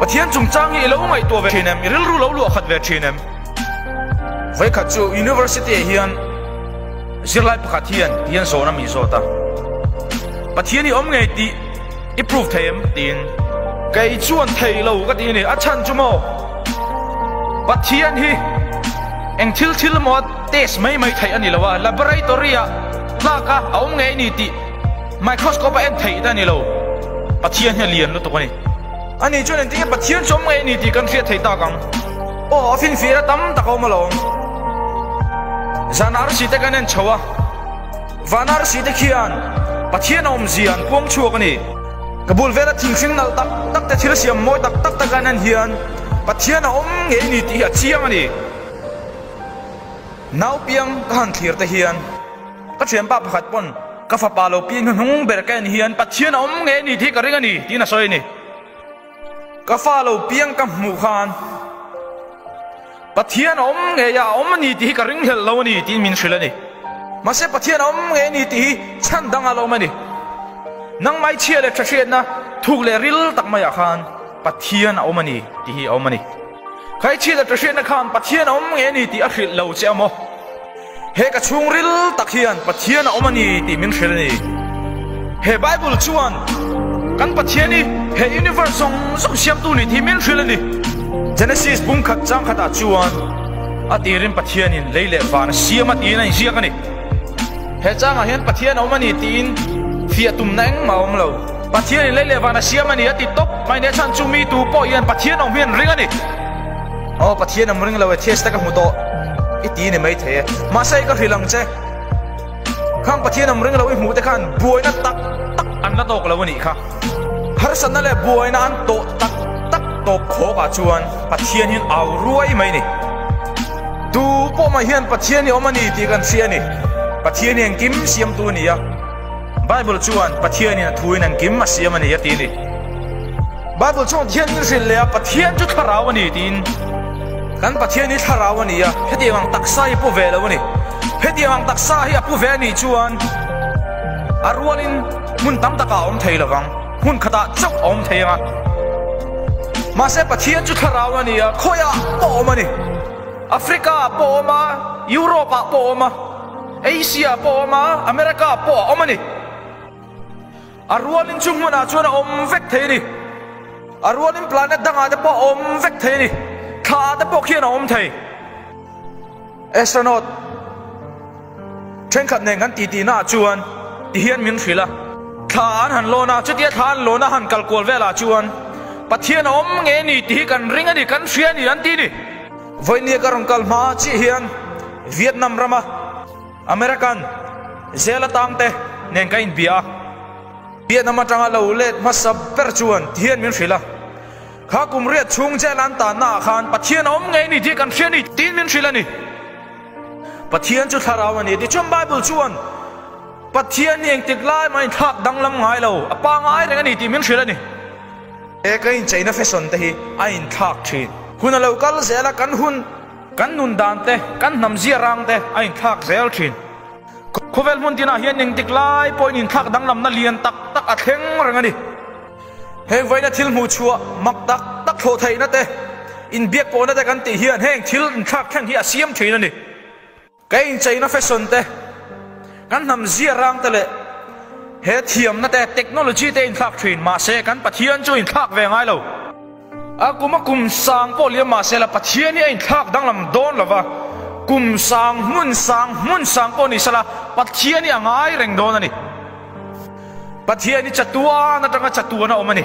Pathian chungchang hi i lo ngaihtuah ve thin em? I rilru lo luah khat ve thin em? Vawikhat chu University ah hian zirlai pakhat hian tihian zawhna min zawt a, Pathian i awm ngei tih i prove thei em? tiin. Kei chuan thei lo ka ti a ni. A chhan chu maw? Pathian hi eng thil thil emaw a test mai mai theih a ni lo a, laboratory ah tlak a a awm ngei a ni tih microscope a en theih ta a ni lo. Pathian hi a lian lutuk a ni. Ani chuan engtin nge Pathian chu awm ngei a ni tih kan hriat theih tak ang? Aw, a finfiahna tam tak a awm alawm. Zan arsi te kan en chho a, van arsi te khian Pathian a awmzia an puang chhuak a ni. Ka bul vela thinghring nalh tak tak te thil siam mawi tak tak te kan en hian Pathian a awm ngei a ni tih hi a chiang a ni. Naupiang ka han thlir te hian ka thianpa pakhat pawn ka fapa lo piang hnuhnung ber ka en hian Pathian a awm ngei a ni tih hi ka ring a ni tiin a sawi a ni. Ka fa lo piang ka hmuh khan Pathian a awm ngei a, a awm a ni tih hi ka ringhlelh lo a ni tiin min hrilh a ni. Mahse Pathian a awm ngei a ni tih hi chhan dang a lo awm a ni. Nangmai chhia leh tha hriatna thuk leh ril tak maiah khan Pathian a awm a ni tih hi a awm a ni. Khai chhia leh tha hriatna khan Pathian a awm ngei a ni tih a hrilh lo che a maw? He ka chhungril tak hian Pathian a awm a ni tih min hrilh a ni. He Bible chuan kan Pathian hi he universe zawng zawng siamtu ni tih min hrilh a ni. Genesis bung khat chang khatah chuan a tirin Pathianin lei leh van a siam a tiin a inziak a ni. He changah hian Pathian a awm a ni tiin fiah tumna engmah a awm lo. Pathianin lei leh van a siam a ni a ti tawp mai nia chhan chu mi tu pawh hian Pathian awm hi an ring a ni. Aw Pathian awm ring lo e thias te ka hmu tawh i ti ni mai thei e. Mahse ka hrilh ang che. Khang Pathian awm ring lo i hmuh te khan buaina tak tak an la tawk lo a nih kha. Harsatna leh buaina an tawh tak tak tawp khawk ah chuan Pathian hian au ruai mai ni. Tu pawh mai hian Pathian i awm a ni tih kan hria a ni. Pathian hi engkim siamtu a ni a. Bible chuan Pathianin a thuin engkim a siam a ni a ti a ni. Bible chuan Pathian in hrilh leh a, Pathian chu thlarau a ni tiin. Kan Pathian hi thlarau a ni a, hetiang ang taksa hi a pu ve lo a ni. Hetiang ang taksa hi a pu ve a nih chuan a rualin hmun tam takah a awm thei lovang, hmun khatah chauh a awm thei ang a. Mahse Pathian chu thlarau a ni a, khawiah pawh a awm a ni. Africa ah pawh a awm a, Europe ah pawh a awm a. Asia pawh a awm a, America pawh a awm a ni. A rualin chu hmunah chuan a awm vek thei a ni. A rualin planet dangah te pawh a awm vek thei a ni. Thla te pawh khian a awm thei. Astronaut thenkhat nen kan titi naah chuan ti hian min hrilh a, thla an han lawn a, chutia thla an lawn a han kal kual velah chuan Pathian a awm nge ni tih hi kan ring a ni, kan hria a ni an ti a ni. Vawinia ka rawn kal hma chiah hian Vietnam rama American zel atangte nen ka inbia a. Vietnam atanga lo let hmasa ber chuan ti hian min hrilh a, Kha kum riat chhung jail an tanna ah khan Pathian a awm ngei ni tih kan hria ni tiin min hrilh a ni. Pathian chu thlarau a ni tichuan Bible chuan Pathian hi engtik lai mah inthlak danglam ngai lo, a pangai reng a ni tih min hrilh a ni. He ka incheina fashion te hi a inthlak thin. Hun a lo kal zel a, kan hun, kan nun dan te, kan hnam zia rang te a inthlak zel thin. Khawvel hmun tinah hian engtik lai pawhin inthlak danglamna lian tak tak a thleng reng a ni. Heng vawiina thil hmuh chhuah mak tak tak thlawh theihna te, inbiak pawhna te kan tih hian heng thil inthlak thleng hi a siam thin a ni. Ka incheina fashion te, kan hnam zia rang te leh he thiamna te, technology te inthlak thin mahse kan Pathian chu inthlak ve ngai lo. A kum a kum sang pawh liam mahse la Pathian hi a inthlak danglam dawn lo va, kum sang hmun sang hmun sang pawh ni sela Pathian hi a ngai reng dawn a ni. Pathian hi chatuan atanga chatuan a awm a ni.